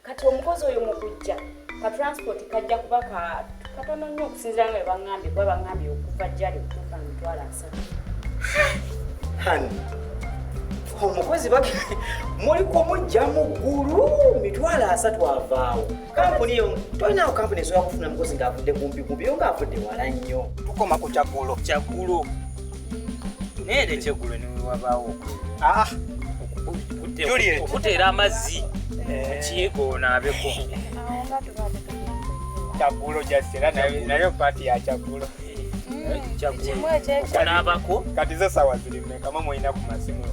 Kati omukozi oyo mu kujja ka transport kajja kuba katono nnyo okusinziira nga bwe baŋŋambye, kuba baŋŋambye okuva gyali okutuuka 300,000. Hani omukozi muli kumujja mu ggulu 300,000 avaawo. Kampuni yo tolinawo kampuni esobola kufuna mukozi ng'avudde kumpi kumpi, yo ng'avudde wala nnyo. Tukoma ku kyaggulo. Kyaggulo. Naye era ekyeggulo ne wewabaawo okuteera amazzi mukiyigo onaabeko. Kyaggulo just era nayo paati ya kyaggulo. Okunaabako. Kati zo ssaawa ziri mmeka? Mwe mulina ku masimu.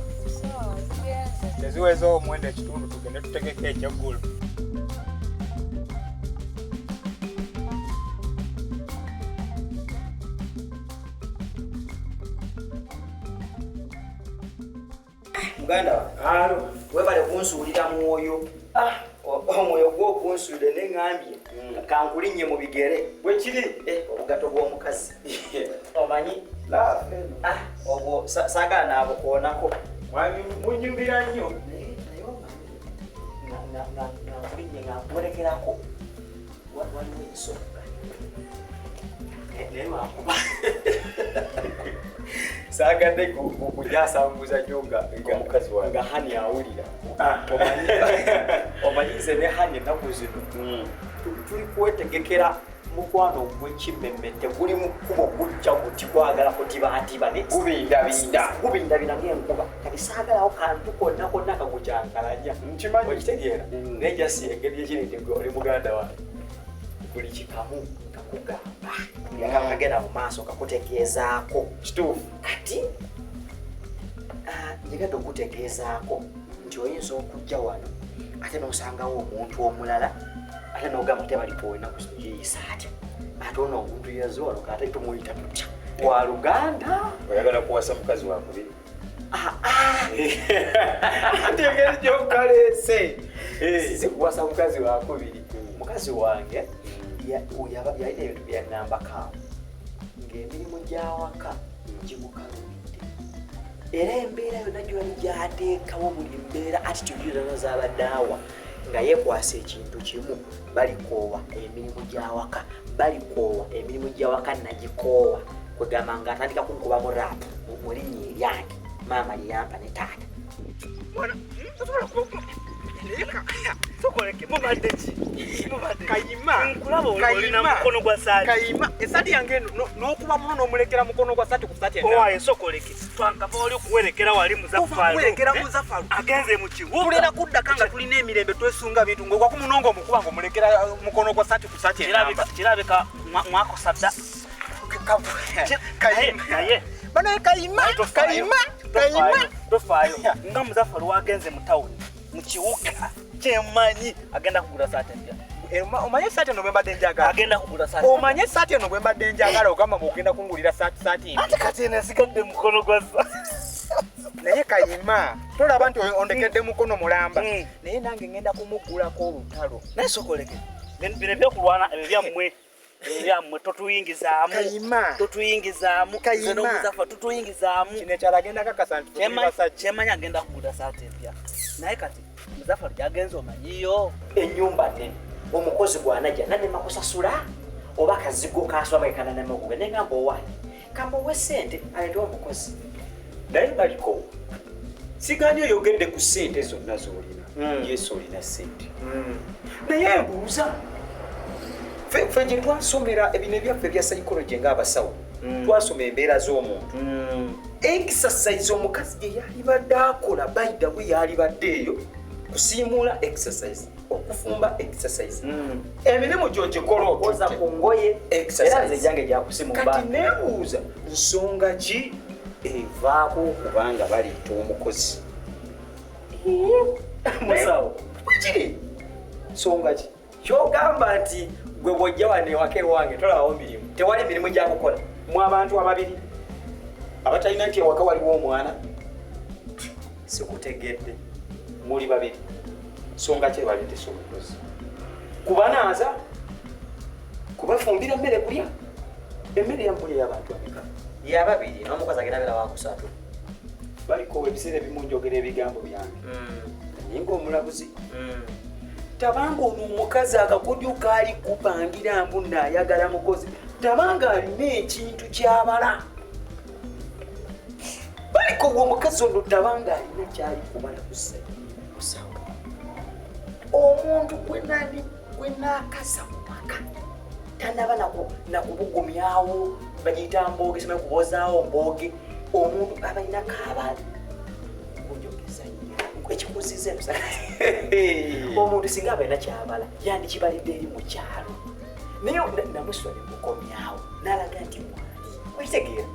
Teziweza 9:15 tugende tutegeke ekyeggulo. Muganda wange, webale kunsuulira mwoyo. Omwoyo gw'okunsuulira ne ŋŋambye kankulinnye mu bigere. Bwe kiri. Obugato bw'omukazi. Omanyi? Obwo saagala naabukoonako. Mwami, munyumira nnyo. Naye omanyi, nga nkulinnye nga nkuwerekerako. Waliwo ensonga. Naye lwakuba saagadde kujaasanguza nnyo Omukazi wange. nga Hani awulira. Omanyi nze ne Hani ennaku zino tuli kwetegekera mukwano gw'ekimmemmette guli mu kkubo gujja guti gwagala kutibaatiba ne Gubindabinda. Gubindabinda ng'enkuba. Kati saagalawo kantu konna konna kagujankalanya. Nkimanyi. Okitegeera? Naye just engeri ekiri nti gwe oli muganda wange. Buli kikamu kakugamba. Buli akamu kagenda mu maaso kakutegeezaako. Kituufu. Kati, njagadde okutegeezaako nti oyinza okujja wano ate n'osangawo omuntu omulala ate n'ogamba ate baliko ennaku zino yeeyisa atya, ate ono omuntu yazze wano ate tumuyita tutya, wa luganda? Oyagala kuwasa mukazi wa kubiri? Ate engeri gy'okaleese. Si kuwasa mukazi wa kubiri. Mukazi wange yalina ebintu bye yaŋŋambako awo ng'emirimu gy'awaka gimukalubidde, era embeera yonna gyoli gy'ateekawo, buli mbeera, attitude zonna z'abadde awa nga yeekwasa ekintu kimu: balikoowa emirimu gy'awaka, balikoowa emirimu gy'awaka, nagikoowa. Kwegamba ng'atandika kunkubamu rap mu linnya eryange maama lye yampa ne taata. Sokoleke, mubadde ki? Mubadde ki? Kayima. Nkulaba olina Kayima. mukono gwa saati. Kayima, esaati yange eno n'okuba muno n'omulekera mukono gwa saati ku saati endala. Owaye sokoleke, twankava wali okuwerekera wali Muzafaru. Kuwerekera Muzafaru. Agenze mu kibuga. Tulina kuddaka nga tulina emirembe, twesunga bintu ng'ogwa ku muno ng'omukuba ng'omulekera mukono gwa saati ku saati endala. Kirabika mwakosa dda. Kayima. Naye. Bano Kayima, Naye tofaayo. Kayima, Kayima. Tofaayo. Nga Muzafaru wagenze mu tawuni mu kibuga kyemmanyi agenda kugula saati empya. Omanye saati eno bwe mbadde njagala. Agenda kugula saati. Omanye saati eno bwe mbadde njagala, ogamba mbu ogenda kungulira saati empya. Ate kati eno esigadde mukono gwa saati. Naye Kayima, tolaba nti ondekedde mukono mulamba. Naye nange ngenda kumuggulako olutalo. Naye sokoleke, bino ebyokulwana ebyo byammwe. Ebyammwe totuyingizaamu. Kayima. Totuyingizaamu. Kayima. Nze n'Omuzafa tutuyingizaamu. Kino ekyalo agenda kakasa nti tuli basajja. Kyemanyi agenda kugula saati empya. Naye kati Muzafaru gyagenze omanyiyo. Ennyumba nnene, omukozi gw'anajja nanema kusasula oba akazigo kasula kananema okuge. Naye ngamba owange kamuwe ssente aleete omukozi. Naye baliko siganye oyogedde ku ssente zonna z'olina. Yesu, olina ssente, naye mbuuza, ffe gye twasomera ebino ebyaffe ebya psychology ng'abasawo, twasoma embeera z'omuntu, exercise omukazi gye yalibadde akola, bayida bwe yalibadde eyo kusiimuula exercise, okufumba exercise, emirimu gyogikola okoza ku ngoye. Exercise. Era nze gyange gyakusimu. Kati neebuuza, nsonga ki evaako okubanga baleeta omukozi? Musawo. Bwekiri, nsonga ki? Kyogamba nti gwe bw'ojja wano ewaka ewange tolabawo mirimu, tewali mirimu gyakukola? Mu abantu ababiri abatalina nti ewaka waliwo omwana. Sikutegedde. Muli babiri, nsonga ki ebaleetesa omukozi? Kubanaaza, kubafumbira mmere, kulya emmere yammuli ey'abantu ameka? Yababiri, n'omukozi agenda beera wakusatu. Baliko ebiseera ebimu njogera ebigambo byange ninga omulabuzi. Tabanga ono omukazi akakodyo kaali kupangira mbu naayagala mukozi, tabanga alina ekintu kyabala. Baliko omukazi ono tabanga alina kyali kubala kusawo. Omuntu gwe naakasa mu maka tanaba nakubugumyawo, bagiyita mbooge, simanyi kubozaawo mbooge. Omuntu aba alina kaabala kunjogeza nnyo ekikuziza emisa. Omuntu singa aba alina kyabala yandikibalidde eri mu kyalo, naye namusula ne mukomyawo n'alaga nti mwali okitegeera.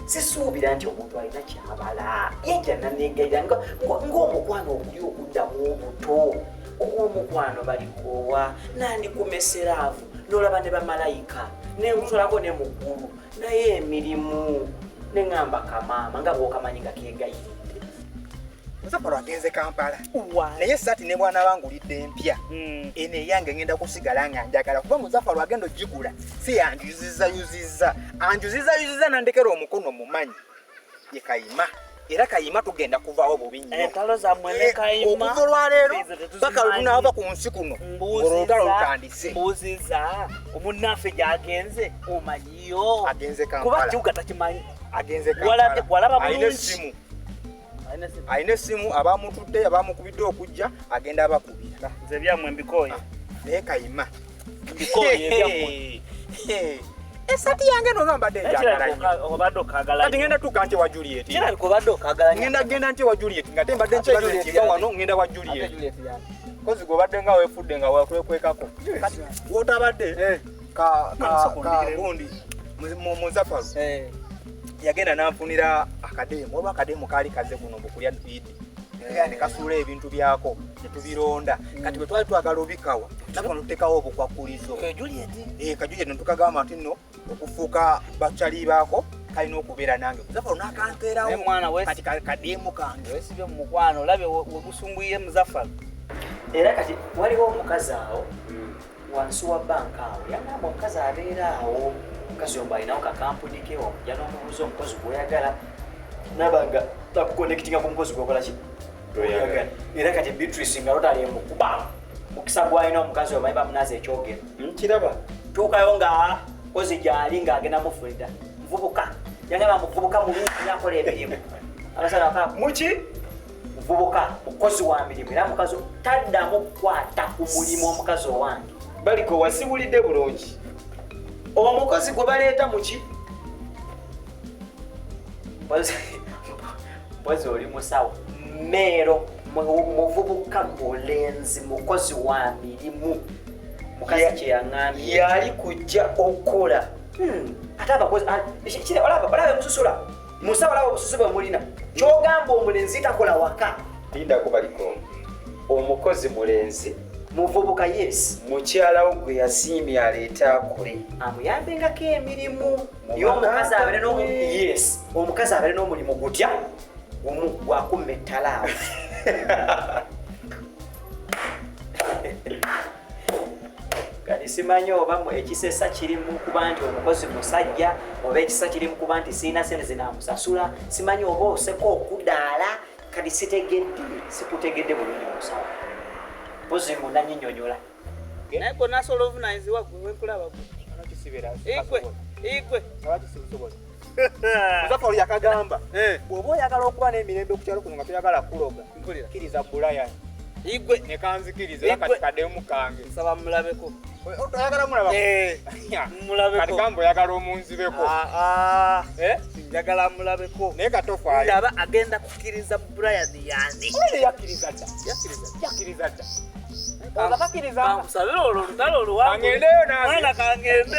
Sisuubira nti omuntu alina kyabala yejja naneegayira ng'omukwano oguli okuddamu obuto ogw'omukwano balikoowa nandikumeseraavu n'olaba ne bamalayika nenkutolako ne mu ggulu, naye emirimu neŋŋamba kamaama nga bw'okamanyi nga keegayiridde. Muzafalu agenze Kampala, naye esaati ne bw'anaaba ngulidde empya, eno eyange ngenda kusigala nga njagala, kuba Muzafalu agenda ogigula si yanjuzizayuzizza, anjuzizayuzizza nandekera omukono. Mumanyi ye Kayima, era Kayima tugenda kuvaawo bubi nnyo. Entalo zammwe ne Kayima Okuva olwaleero ezo tetuzimanyi. paka lwe tunaava ku nsi kuno, olutalo lutandise. Mbuuziza, omunnaffe gy'agenze omanyiyo? Agenze Kuba Kampala. Kibuga takimanyi. Agenze Walabye- Kampala. Walaba Alina bulungi. essimu. Alina essimu. Alina essimu, abamutudde abamukubidde okujja agenda abakubira. Nze ebyammwe mbikooye. Naye Kayima Mbikooye ebyammwe. Esaati yange no nga mbadde njagala nnyo. Kirabika obadde okaagala Kati nnyo. ngenda tuuka nti wa Juliet. Kirabika obadde okaagala nnyo. Ngenda genda nti wa Juliet, nga te mbadde nkibaze nti nga wano ngenda wa Juliet. Kozi gwe obadde nga weefudde nga wekwekwekako kati wotabadde ka ka ka gundi Muzafaru yagenda nanfunira akadeemu, oba akadeemu kaali kaze kuno bukulya idi era ne kasuula ebintu byako ne tubironda. Kati bwe twali twagala obikawa nako notutekawo obukwakkulizo. Juliet. Ka Juliet netukagamba nti nno okufuuka bakyali baako kalina okubeera nange. Muzafaru n'akampeerawo. Naye mwana Kati kadeemu kange. Weesibye mu mukwano, olabye wegusunguye Muzafaru. Era kati waliwo omukazi awo wansi wa banka awo, yagamba omukazi abeera awo, omukazi ombo alinawo kakampuni ke, okujja n'omubuuza omukozi gw'oyagala nabanga takuconnectinga ku mukozi gwokola ki. Gw'oyagala. Era kati Beatrice nga lotali emukuba mukisa gwalina omukazi omanyi bamunaza ekyogero. Nkiraba. Tuukayo nga kozi gyali ng'agenda mufunira muvubuka, yagamba muvubuka mulungi akola emirimu abasala baka Muki? Muvubuka mukozi wa mirimu, era mukazi taddamu kukwata ku mulimu omukazi owange. Baliko wasiwulidde bulungi, omukozi gwe baleeta muki? Mpozi oli musawo meero, muvubuka mulenzi mukozi wa mirimu, mukazi kyeyaŋambye. Yali kujja okukola. Ate abakozi olaba emususula musawo, olaba obususu bwe mulina, kyogamba omulenzi takola waka. Lindako baliko, omukozi mulenzi? Muvubuka, yes. Mukyalawo gwe yasiimye aleete akole. Amuyambengako emirimu. Mu Ye omukazi maka abeere n'omu ge. Yes, omukazi abeere n'omulimu gutya gumu gwakumma ettalaawo. Kati simanyi oba ekisesa kiri mu kuba nti omukozi musajja, oba ekisa kiri mu kuba nti siina sente zinamusasula. Simanyi oba oseka okudaala. Kati sitegedde, sikutegedde bulungi musawo, mpozi munanyinyonyola. Naye gwe nasobola obuvunanyizibwa gwe wenkulaba gwe. Igwe igwe. Muzafaru yakagamba bw'oba oyagala okuba n'emirembe ku kyalo kuno nga toyagala kuloga, Mpulira. kkiriza Brian. Igwe. Nekanzikiriza era kati Igwe. kadeemu kange. Nsaba mulabeko. Oyagala mulaba? Mulabeko. Kati gamba oyagala omunzibeko. Ah, ah. Eh? Njagala mulabeko. Naye katofaayo. Ndaba agenda kukkiriza Brian yani. Olwo yakkiriza dda, yakkiriza dda. Oba takkiriza. Kankusabire olwo olutalo oluwanvu. Kangendeyo nange. Mwana kangende.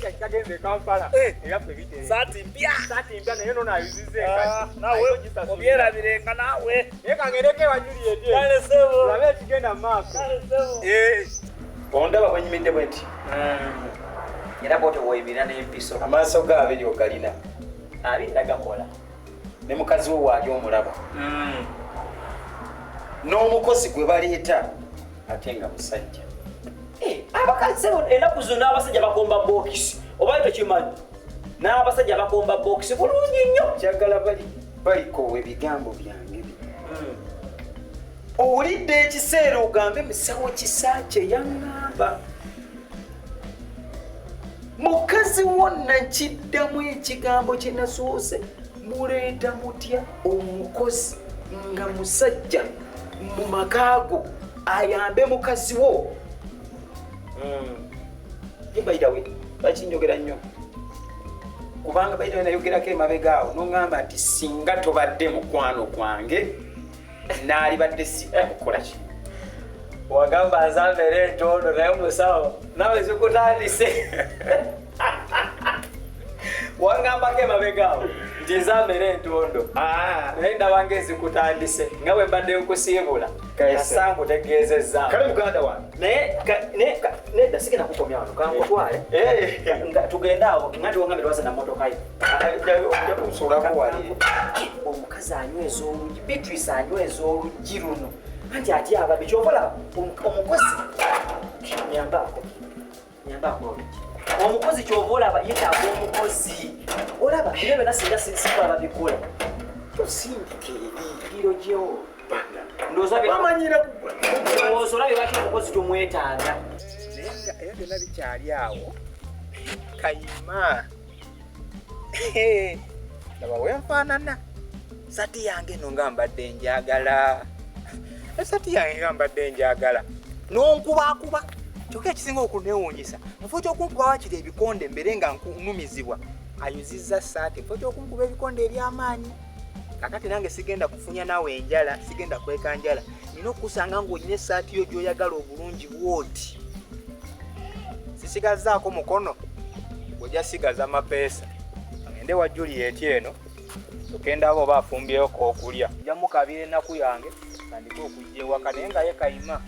Naye kagenze e Kampala, ebyaffe bitereera. Saati mpya. Saati mpya, naye nono ayuzizza Ah, enkadde. Naawe Alina ogisasulira. obyerabirenga naawe. Naye kangendeko ewa Juliet eyo. Kale ssebo. Olabe ekigenda mu maaso. Kale ssebo. Ondaba bwenyimidde bwe nti? Era bwotyo bwoyimirira n'empiso. Amaaso ga abiri ogalina? Abiri gakola. Ne mukazi we waali omulaba, n'omukozi gwe baleeta ate nga musajja. Eh, abakazi ennaku zino n'abasajja bakomba bokisi, oba tokimanyi, n'abasajja bakomba bokisi bulungi nnyo. Njagala bali balikowa ebigambo byange bino. Owulidde ekiseera ogambe musawo Kisaakye yaŋŋamba. Mukazi wonna nkiddamu ekigambo kye nasoose, muleeta mutya omukozi nga musajja mu maka go ayambe mukazi wo? Ye by the way, lwaki njogera nnyo? Kubanga by the way nayogerako emabega awo n'oŋŋamba nti singa tobadde mukwano gwange naalibadde sikukola ki? Wagamba nzambera entondo naye musawo nawe zikutandise. Wangambako emabega awo nti nzambera entondo naye ndaba ng'ezikutandise nga bwe mbadde nkusiibula kasa nkutegeezezza. Kale muganda wange. Naye nedda sigenda kukomya wano, kankutwale nga tugende awo nga tiwangambye twaza na mmotoka yo. Kusulako wali. Omukazi anyweza oluggi, Beatrice anyweza oluggi luno anti atya ababi. Kyova olaba omukozi nyambaako nyambaako oluggi, omukozi kyova olaba yetaaga omukozi. Olaba ebyo byonna singa sikola babikola. Tosindika eri. Giro gyewo ndowooza bamanyira. Ndowooza olabye lwaki omukozi tumwetaaga. Naye nga era byonna bikyali awo kayima. Laba wenfaanana, saati yange eno nga mbadde njagala, esaati yange nga mbadde njagala n'onkubakuba. Kyokka ekisinga okunewuunyisa, mufo ky'okunkuba wakiri ebikonde mbere nga nkunumizibwa, ayuzizza saati mufo ky'okunkuba ebikonde eby'amaanyi. Kakati nange sigenda kufunya naawe enjala, sigenda kweka njala, nina okukusanga ng'olina essaati yo gy'oyagala obulungi bw'oti. Sisigazzaako mukono, ojja sigaza mapeesa. Ngende wa Juliet eno tugenda abo oba afumbyeko okulya, nja mukabira ennaku yange tandike okujja ewaka naye nga ye kayima.